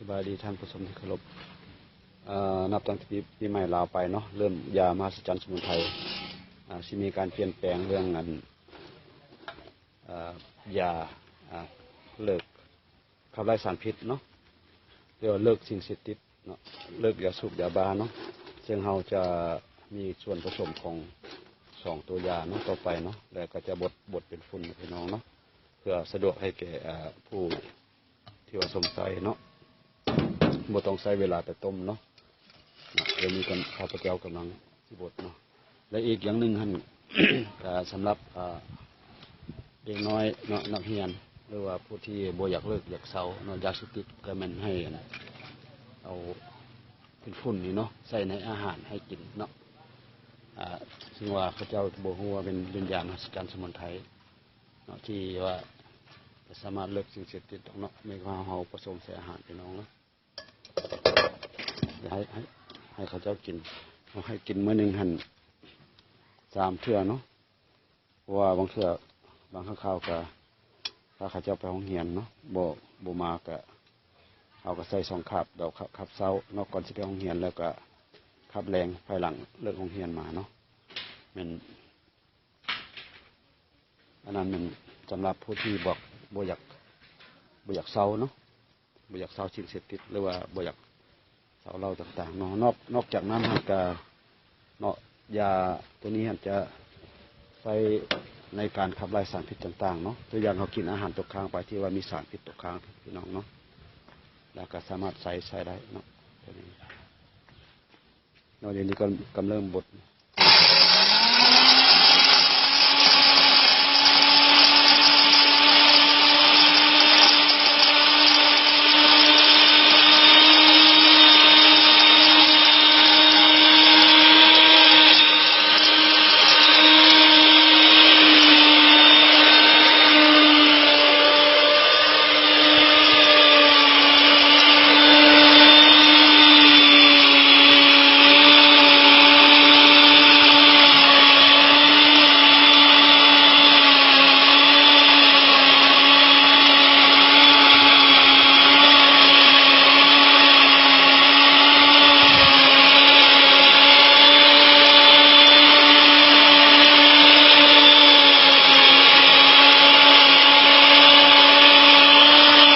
ສະບາຍດີທ່ານຜູ້ຊົມທີ່ເຄົາລົບ. ເອີ ນັບຕັ້ງແຕ່ປີ ປີໃໝ່ລາວໄປເນາະ, ເລີ່ມຢາມະຫັດສະຈັນສະໝຸນໄພ ອາ ຊິມີການປ່ຽນແປງເລື່ອງອັນ ເອີ ຢາ ອາ ເລີກຂັບໄລ່ສານພິດເນາະ, ເອີ້ນວ່າເລີກສິ່ງເສບຕິດເນາະ, ເລີກຢາສູບຢາບ້າເນາະ. ເຊິ່ງເຮົາຈະມີສ່ວນປະສົມຂອງສອງຕົວຢາເນາະ ຕໍ່ໄປເນາະ, ແລ້ວກໍຈະບົດ ບົດເປັນຝຸ່ນໃຫ້ພີ່ນ້ອງເນາະ ເພື່ອສະດວກໃຫ້ແກ່ ອາ ຜູ້ ທີ່ວ່າຊົມໃຊ້ເນາະ, ບໍ່ຕ້ອງໃຊ້ເວລາໄປຕົ້ມເນາະ. ດຽວນີ້ກຳ ຂ້າພະເຈົ້າກຳລັງຊິບົດເນາະ. ແລະ ອີກຢ່າງໜຶ່ງຫັ້ນ ກະສຳລັບ ອາ ເດັກນ້ອຍເນາະ, ນັກຮຽນ ຫຼືວ່າຜູ້ທີ່ບໍ່ຢາກເລີກຢາກເຊົາເນາະ ຢາເສບຕິດ, ກະແມ່ນໃຫ້ ອັນ ເອົາເປັນຝຸ່ນນີ້ເນາະ ໃສ່ໃນອາຫານໃຫ້ກິນເນາະ. ອາ ເຊິ່ງວ່າເຂົາເຈົ້າບໍ່ຮູ້ວ່າເປັນ ເປັນຢາມະຫັດສະຈັນສະໝຸນໄພ ເນາະ ທີ່ວ່າຈະສາມາດເລີກສິ່ງເສບຕິດອອກເນາະ, ແມ່ນວ່າເຮົາປະສົມໃສ່ອາຫານພີ່ນ້ອງເນາະ. ຢາກໃຫ້ ໃຫ້ ໃຫ້ເຂົາເຈົ້າກິນ, ເຮົາໃຫ້ກິນມື້ໜຶ່ງຫັ້ນສາມເທື່ອເນາະ, ເພາະວ່າບາງເທື່ອ ບາງຄັ້ງຄາວກະພາເຂົາເຈົ້າໄປໂຮງຮຽນເນາະ, ບໍ່ ບໍ່ມາກະ ເຮົາກະໃສ່ສອງຄາບ, ດອກຄາບ ຄາບເຊົ້າເນາະ ກ່ອນຊິໄປໂຮງຮຽນ, ແລ້ວກະຄາບແລງພາຍຫຼັງເລີກໂຮງຮຽນມາເນາະ. ແມ່ນ ອັນນັ້ນແມ່ນສຳລັບຜູ້ທີ່ບໍ່ ບໍ່ຢາກ ບໍ່ຢາກເຊົາເນາະ, ບໍ່ຢາກເຊົາສິ່ງເສບຕິດ ຫຼືວ່າບໍ່ຢາກເຊົາເຫຼົ້າຕ່າງໆເນາະ. ນອກ ນອກຈາກນັ້ນຫັ້ນກະເນາະ, ຢາໂຕນີ້ຫັ້ນຈະໃຊ້ໃນການຂັບໄລ່ສານພິດຕ່າງໆເນາະ, ຕົວຢ່າງເຮົາກິນອາຫານຕົກຄ້າງໄປທີ່ວ່າມີສານພິດຕົກຄ້າງ ພີ່ນ້ອງເນາະ, ແລ້ວກະສາມາດໃຊ້ ໃຊ້ໄດ້ເນາະ ໂຕນີ້ເນາະ. ດຽວນີ້ກຳ ກຳເລີ່ມບົດ